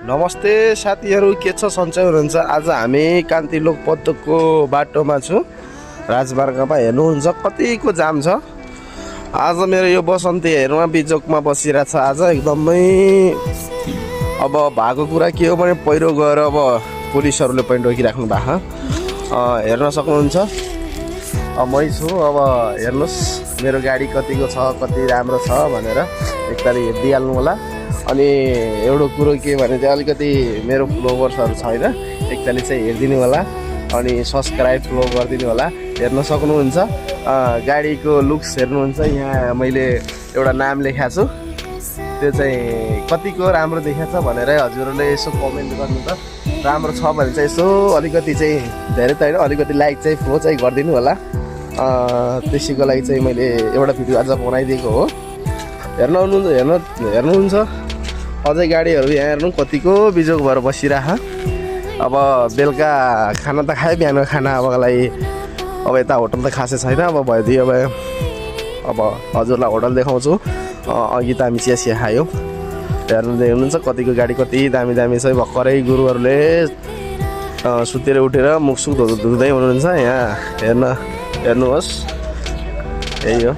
नमस्ते साथीहरू, के छ सन्चै हुनुहुन्छ? आज हामी कान्ति लोकपथको बाटोमा छु। राजमार्गमा हेर्नुहुन्छ कतिको जाम छ। आज मेरो यो बसन्ती हेर्नुमा बिजोकमा बसिरहेछ। आज एकदमै अब भएको कुरा के हो भने पहिरो गएर अब पुलिसहरूले पनि रोकिराख्नु भएको हेर्न सक्नुहुन्छ। मै छु। अब हेर्नुहोस् मेरो गाडी कतिको छ, कति राम्रो छ भनेर एकताल हेरिदिइहाल्नु होला। अनि एउटा कुरो के भने चाहिँ अलिकति मेरो फ्लोवर्सहरू छैन, एकताली चाहिँ हेरिदिनु होला। अनि सब्सक्राइब फ्लो गरिदिनु होला। हेर्न सक्नुहुन्छ गाडीको लुक्स हेर्नुहुन्छ। यहाँ मैले एउटा नाम लेखाएको छु, त्यो चाहिँ कतिको राम्रो देखाएको छ भनेर हजुरहरूले यसो कमेन्ट गर्नु त। राम्रो छ भने चाहिँ यसो अलिकति चाहिँ धेरै त होइन, अलिकति लाइक चाहिँ फ्लो चाहिँ गरिदिनु होला। त्यसैको लागि चाहिँ मैले एउटा भिडियो आज बनाइदिएको हो। हेर्नुहुन्छ अझै गाडीहरू यहाँ हेर्नु कतिको बिजोग भएर बसिरह। अब बेलुका खाना त खायो, बिहानको खाना अबको लागि अब यता होटल त खासै छैन। अब भइदियो अब हजुरलाई होटल देखाउँछु। अघि त हामी चिया खायौँ। हेर्नुहुन्छ कतिको गाडी कति दामी दामी छ। भर्खरै गुरुहरूले सुतेर उठेर मुखसुख धुँदै हुनुहुन्छ। यहाँ हेर्नुहोस्, यही हो।